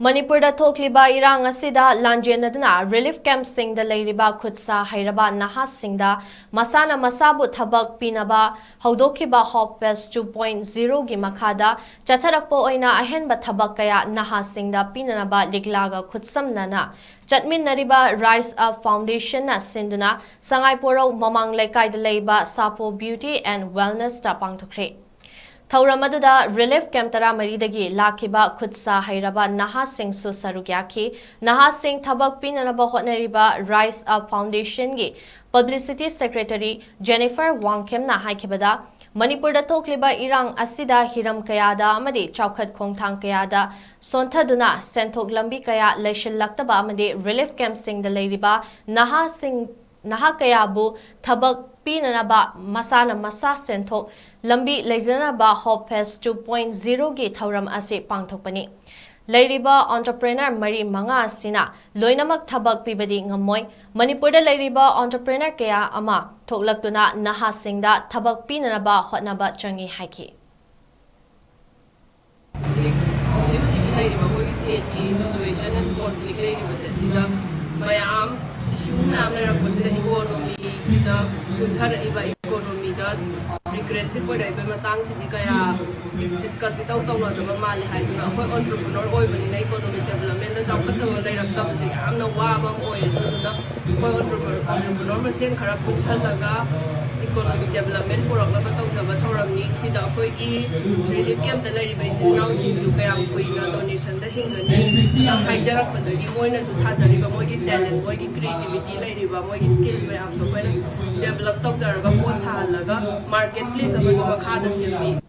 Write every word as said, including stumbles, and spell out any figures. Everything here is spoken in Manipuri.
ꯃꯅꯤꯄꯨꯔꯗ ꯊꯣꯛꯂꯤꯕ ꯏꯔꯥꯡ ꯑꯁꯤꯗ ꯂꯥꯟꯖꯦꯟꯅꯗꯨꯅ ꯔꯤꯂꯤꯐ ꯀꯦꯝꯞꯁꯤꯡꯗ ꯂꯩꯔꯤꯕ ꯈꯨꯠ ꯁꯥ ꯍꯩꯔꯕ ꯅꯍꯥꯁꯤꯡꯗ ꯃꯁꯥꯅ ꯃꯁꯥꯕꯨ ꯊꯕꯛ ꯄꯤꯅꯕ ꯍꯧꯗꯣꯛꯈꯤꯕ ꯍꯣꯞ ꯐꯦꯁ ꯇꯨ ꯄꯣꯏꯟꯠ ꯖꯤꯔꯣꯒꯤ ꯃꯈꯥꯗ ꯆꯠꯊꯔꯛꯄ ꯑꯣꯏꯅ ꯑꯍꯦꯟꯕ ꯊꯕꯛ ꯀꯌꯥ ꯅꯍꯥꯁꯤꯡꯗ ꯄꯤꯅꯅꯕ ꯂꯤꯛꯂꯥꯒ ꯈꯨꯠꯁꯝꯅꯅ ꯆꯠꯃꯤꯟꯅꯔꯤꯕ ꯔꯥꯏꯁ ꯑꯞ ꯐꯥꯎꯟꯗꯦꯁꯟꯅ ꯁꯤꯟꯗꯨꯅ ꯁꯉꯥꯏꯄꯣꯔꯧ ꯃꯃꯥꯡ ꯂꯩꯀꯥꯏꯗ ꯂꯩꯕ ꯁꯥꯄꯣ ꯕ꯭ꯌꯨꯇꯤ ꯑꯦꯟ ꯋꯦꯜꯅꯦꯁꯇ ꯄꯥꯡꯊꯣꯛꯈ꯭ꯔꯦ꯫ ꯊꯧꯔꯝ ꯑꯗꯨꯗ ꯔꯤꯂꯤꯐ ꯀꯦꯝꯞ ꯇꯔꯥꯃꯔꯤꯗꯒꯤ ꯂꯥꯛꯈꯤꯕ ꯈꯨꯠ ꯁꯥ ꯍꯩꯔꯕ ꯅꯍꯥꯁꯤꯡꯁꯨ ꯁꯔꯨꯛ ꯌꯥꯈꯤ꯫ ꯅꯍꯥꯁꯤꯡ ꯊꯕꯛ ꯄꯤꯅꯅꯕ ꯍꯣꯠꯅꯔꯤꯕ ꯔꯥꯏꯁ ꯑꯞ ꯐꯥꯎꯟꯗꯦꯁꯟꯒꯤ ꯄꯕ꯭ꯂꯤꯁꯤꯇꯤ ꯁꯦꯀ꯭ꯔꯦꯇꯔꯤ ꯖꯦꯅꯤꯐꯔ ꯋꯥꯡꯈꯦꯝꯅ ꯍꯥꯏꯈꯤꯕꯗ, ꯃꯅꯤꯄꯨꯔꯗ ꯊꯣꯛꯂꯤꯕ ꯏꯔꯥꯡ ꯑꯁꯤꯗ ꯍꯤꯔꯝ ꯀꯌꯥꯗ ꯑꯃꯗꯤ ꯆꯥꯎꯈꯠ ꯈꯣꯡꯊꯥꯡ ꯀꯌꯥꯗ ꯁꯣꯟꯊꯗꯨꯅ ꯁꯦꯟꯊꯣꯛ ꯂꯝꯕꯤ ꯀꯌꯥ ꯂꯩꯁꯤꯜꯂꯛꯇꯕ ꯑꯃꯗꯤ ꯔꯤꯂꯤꯐ ꯀꯦꯝꯞꯁꯤꯡꯗ ꯂꯩꯔꯤꯕ ꯅꯍꯥꯁꯤꯡ, ꯅꯍꯥ ꯀꯌꯥꯕꯨ ꯊꯕꯛ ꯄꯤꯅꯅꯕ ꯃꯁꯥꯅ ꯃꯁꯥ ꯁꯦꯟꯊꯣꯛ ꯂꯝꯕꯤ ꯂꯩꯖꯅꯕ ꯍꯣꯞ ꯐꯦꯁ ꯇꯨ ꯄꯣꯏꯟꯠ ꯖꯤꯔꯣꯒꯤ ꯊꯧꯔꯝ ꯑꯁꯤ ꯄꯥꯡꯊꯣꯛꯄꯅꯤ꯫ ꯂꯩꯔꯤꯕ ꯑꯣꯟꯇꯔꯄ꯭ꯔꯦꯅꯔ ꯃꯔꯤ ꯃꯉꯥ ꯑꯁꯤꯅ ꯂꯣꯏꯅꯃꯛ ꯊꯕꯛ ꯄꯤꯕꯗꯤ ꯉꯝꯃꯣꯏ꯫ ꯃꯅꯤꯄꯨꯔꯗ ꯂꯩꯔꯤꯕ ꯑꯣꯟꯇꯔꯄ꯭ꯔꯦꯅꯔ ꯀꯌꯥ ꯑꯃ ꯊꯣꯛꯂꯛꯇꯨꯅ ꯅꯍꯥꯁꯤꯡꯗ ꯊꯕꯛ ꯄꯤꯅꯅꯕ ꯍꯣꯠꯅꯕ ꯆꯪꯏ ꯍꯥꯏꯈꯤ꯫ ꯍꯧꯖꯤꯛ ꯍꯧꯖꯤꯛ ꯍꯧꯖꯤꯛꯀꯤ ꯂꯩꯔꯤꯕ ꯑꯩꯈꯣꯏꯒꯤ ꯁ꯭ꯇꯦꯠꯀꯤ ꯁꯤꯆꯨꯋꯦꯁꯟ ꯑꯦꯟ ꯀꯣꯟꯐ꯭ꯂꯤꯛ ꯂꯩꯔꯤꯕꯁꯦ, ꯁꯤꯗ ꯃꯌꯥꯝ ꯏꯁꯨ ꯃꯌꯥꯝ ꯂꯩꯔꯛꯄꯁꯤꯗ ꯏꯀꯣꯅꯣꯃꯤꯗ ꯀꯨꯟꯊꯔꯛꯏꯕ, ꯏꯀꯣꯅꯣꯃꯤꯗ ꯔꯤꯒ꯭ꯔꯦꯁꯤꯞ ꯑꯣꯏꯔꯛꯏꯕ ꯃꯇꯥꯡꯁꯤꯗꯤ ꯀꯌꯥ ꯗꯤꯁꯀꯁ ꯏꯇꯧ ꯇꯧꯅꯗꯕ ꯃꯥꯜꯂꯦ ꯍꯥꯏꯗꯨꯅ, ꯑꯩꯈꯣꯏ ꯑꯣꯟꯇꯔꯄ꯭ꯔꯤꯅꯔ ꯑꯣꯏꯕꯅꯤꯅ ꯏꯀꯣꯅꯣꯃꯤꯛ ꯗꯦꯕꯂꯞꯃꯦꯟꯗ ꯆꯥꯎꯈꯠꯇꯕ ꯂꯩꯔꯛꯇꯕꯁꯦ ꯌꯥꯝꯅ ꯋꯥꯕ ꯑꯃ ꯑꯣꯏꯌꯦ꯫ ꯑꯗꯨꯗꯨꯅ ꯑꯩꯈꯣꯏ ꯑꯣꯟꯇꯔꯄ꯭ꯔꯤꯅꯔ ꯃꯁꯦꯟ ꯈꯔ ꯄꯨꯟꯁꯜꯂꯒ ꯏꯀꯣꯅꯣꯃꯤꯛ ꯗꯦꯕꯂꯞꯃꯦꯟ ꯄꯨꯔꯛꯅꯕ ꯇꯧꯖꯕ ꯊꯧꯔꯝꯅꯤ꯫ ꯁꯤꯗ ꯑꯩꯈꯣꯏꯒꯤ ꯔꯤꯂꯤꯐ ꯀꯦꯝꯞꯇ ꯂꯩꯔꯤꯕ ꯏꯆꯤꯜ ꯏꯅꯥꯎꯁꯤꯡꯁꯨ ꯀꯌꯥꯝ ꯀꯨꯏꯅ ꯗꯣꯅꯦꯁꯟꯗ ꯍꯤꯡꯒꯅꯤ ꯍꯥꯏꯖꯔꯛꯄꯗꯒꯤ, ꯃꯣꯏꯅꯁꯨ ꯁꯥꯖꯔꯤꯕ ꯃꯣꯏꯒꯤ ꯇꯦꯂꯦꯟ, ꯃꯣꯏꯒꯤ ꯀ꯭ꯔꯤꯌꯦꯇꯤꯕꯤꯇꯤ ꯂꯩꯔꯤꯕ, ꯃꯣꯏꯒꯤ ꯁ꯭ꯀꯤꯜ ꯃꯌꯥꯝꯗꯣ ꯑꯩꯈꯣꯏꯅ ꯗꯦꯕꯂꯞ ꯇꯧꯖꯔꯒ, ꯄꯣꯠ ꯁꯥꯍꯜꯂꯒ, ꯃꯥꯔꯀꯦꯠ ꯄ꯭ꯂꯦꯁ ꯑꯃꯁꯨ ꯃꯈꯥꯗ ꯁꯦꯝꯕꯤ꯫